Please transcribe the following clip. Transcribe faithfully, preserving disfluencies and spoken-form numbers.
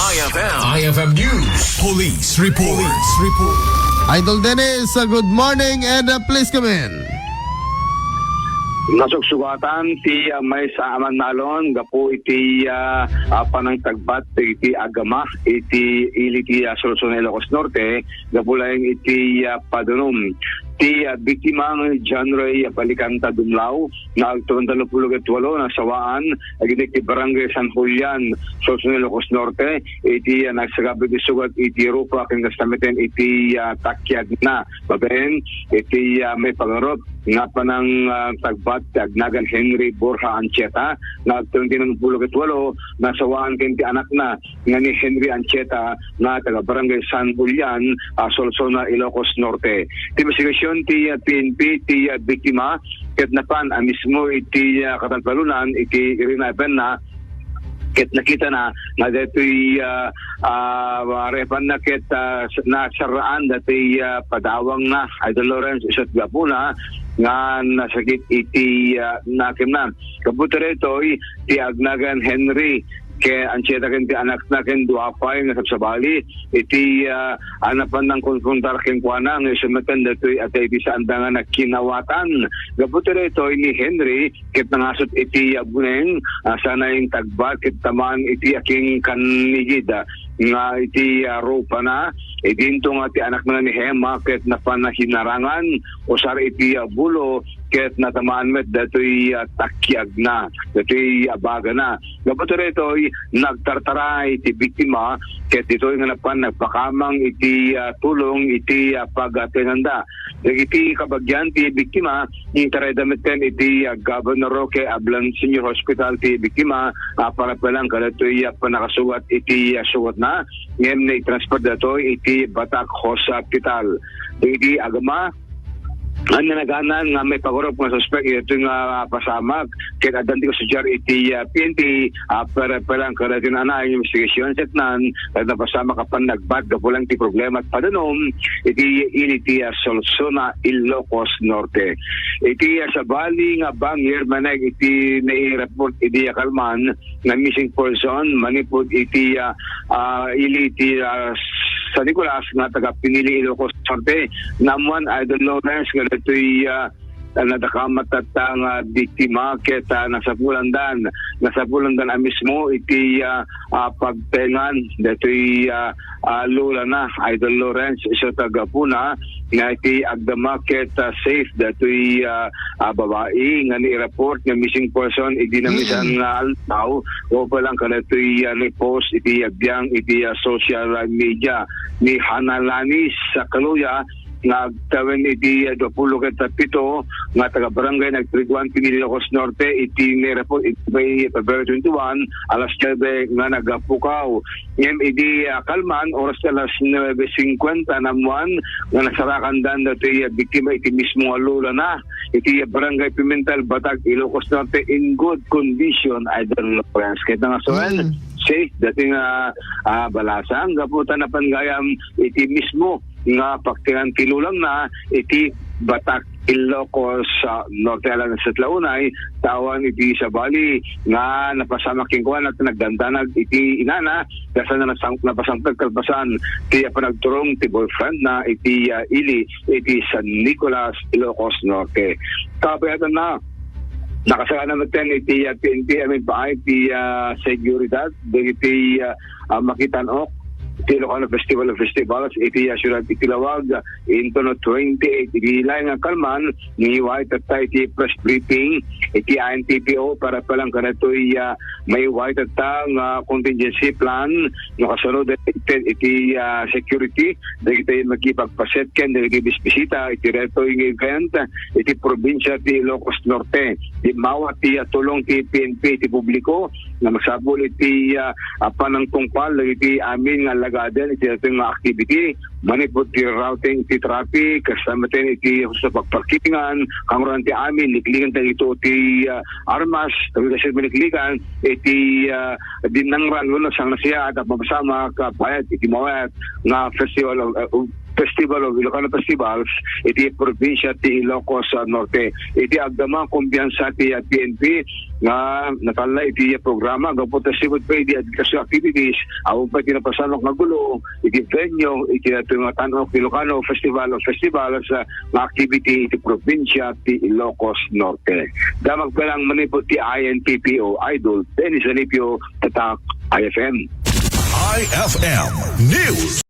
I F M. I F M News. Police report. Police report. Idol Dennis, uh, good morning and, uh, please come in. Nasuksukatan ti, ah, maysa a mannalon gapu iti, ah, ah, panangtagbat iti agama iti ili ti, ah, Sorsogon, Ilocos Norte, gapu laeng iti, ah, padunum. Ti, ah, biktima nga ni John Ray Balicanta Dumlao, nga agtawen tallopulo ket walo, nasawaan dagiti ti Barangay San Julian, Sorsogon, Ilocos Norte, iti, ah, nagsagaba iti sugat iti rupa ken kasta met iti, ah, takiagna. Babaen iti, ah, maipangarup nga panang, ah, tagbat ti agnagan Henry Borja Anchieta nga agtawen ti nangapulo ket walo, nasawaan ken ti anakna nga ni Henry Anchieta nga taga Barangay San Julian, ah, Solsona, Ilocos Norte. Ti investigasyon ti, ah, P N P ti, ah, biktima ket napan a mismo iti, ah, katalpalonan iti irinapenna ket nakitana nga daytoy, ah, ah, repanna ket, ah, s-, nasarraan daytoy, ah, padawangna, Idol Lawrence, isu ti gapuna nga nasakit iti, ah, nakemna. Gapu daytoy, ti agnagan Henry ken Anchieta ken ti anakna ken dua pay nga sabsabali iti, ah, a napan nangkonfrontar kenkuana nga isu met daytoy a ti saanda nga nagkinawatan. Gapu daytoy ni Henry, ket nangasut iti, ah, buneng, ah, sana intagbat ket tamaan iti akingkanigid, ah, nga iti, ah, rupana. Idinto nga ti anakna ni Hema ket napan a hinarangan usar iti, ah, bulo ket natamaan met daytoy, ah, takiagna, daytoy, ah, bagana. Gapu daytoy, nagtartaray ti biktima ket ditoy nga napan nagpakamang iti, ah, tulong iti, ah, pagtenanda. Dagiti kabagian ti biktima, intarayda metten iti, ah, Governor Roque Ablan Senior Hospital ti biktima, ah, para pa lang kadagitoy, ah, pannakasugat iti, ah, sugatna, ngem naitransfer daytoy iti Batak Hospital. Dagiti agama, a nanaganan nga maipangarup nga suspek iti nga pasamak, ket addan ti kasudiar iti, ah, P N P, ah, para pa lang kadagitoy a investigasyon, ket napasamak a pannagbat gapu lang ti problema iti padunum iti ili ti, ah, Solsona, Ilocos Norte. Iti, ah, sabali nga bangir maneg iti naireport idi a kalman nga missing person manipud iti, ah, ah, ili ti, ah, San Nicolas nga taga Pinili, Ilocos Norte. Naammuan, Idol Lawrence, nga daytoy, ah, nadakamat tatta nga biktima ket, ah, nasapulandan, nasapulandan a mismo iti, ah, ah, pagtengan daytoy, ah, ah, lolana, Idol Lawrence, isu ti gapuna nga iti agdama ket, ah, safe daytoy, ah, ah, babai nga naireport nga missing person idi naminsan nga aldaw, gapu pa lang kadaytoy, ah, naipost iti biag iti, ah, social media ni Hana Lanis sa Kaluya nga agtawen iti, ah, duapulo ket pito nga taga Barangay Nagtriguan, Pinili, Ilocos Norte, iti naireport iti February twenty-one, alas nuebe nga nagpukaw. Ngem idi, ah, kalman, oras ti alas nuebe singkuenta naammuan nga nasarakandan daytoy, ah, biktima iti mismo nga lolana iti, ah, Barangay Pimental, Batag, Ilocos Norte in good condition, Idol Lawrence. Ket nangasuan, safe daytoy nga, ah, balasang gapu ta napan gayam iti mismo nga pagtengan ti lolana iti Batak, Ilocos, ah, Norte. Alan sa tlaunay, tawan iti sabali nga napasamak kenkuana ket nagdandanag iti inana, ket sa napasangpet kalpasan ti panagturong ti boyfriend na iti, ah, ili iti San Nicolas, Ilocos Norte. Kapayatanna, nakasagana metten iti, ah, P N P amin paay ti, ah, seguridad dagiti, ah, ah, makitan-ok ti Ilocano Festival of Festivals iti, ah, siudad iti Laoag, intono twenty-eight. Iti laeng nga kalman, nangiway tatta iti press briefing iti I N T P O para pa lang kadaytoy, ah, maiway tatta nga contingency plan no kasano iti, iti, ah, security dagiti makipagpaset ken dagiti bisbisita iti daytoy nga event iti probinsia ti Ilocos Norte. Immawat ti, ah, tulong ti P N P iti publiko nga masapul iti, ah, ah, panangtungpal dagiti amin nga alagaden iti daytoy nga activity, manipud ti routing ti traffic, kasta met iti husto pagparkingan, kangrunaan ti amin, liklikan dagito ti, ah, armas, dagito ti maliklikan iti, ah, dinnangran wenno sangnasayaat a mapasamak, ah, bayat iti mawayat nga Festival of, ah, of Festival of Ilocano Festivals iti probinsia ti Ilocos, ah, Norte. Iti agdama kumpiyansa ti, ah, P N P nga natalla iti programa gapu ta sipud pay di advocacy activities, awan pay ti napasamak nga gulo iti venue iti atu nga Tan-ok Ilocano Festival of Festivals, ah, nga activity iti probinsia ti Ilocos Norte. Damag pa lang manipod ti I N P P O Idol Dennis Alipio, Tatak I F M. I F M News.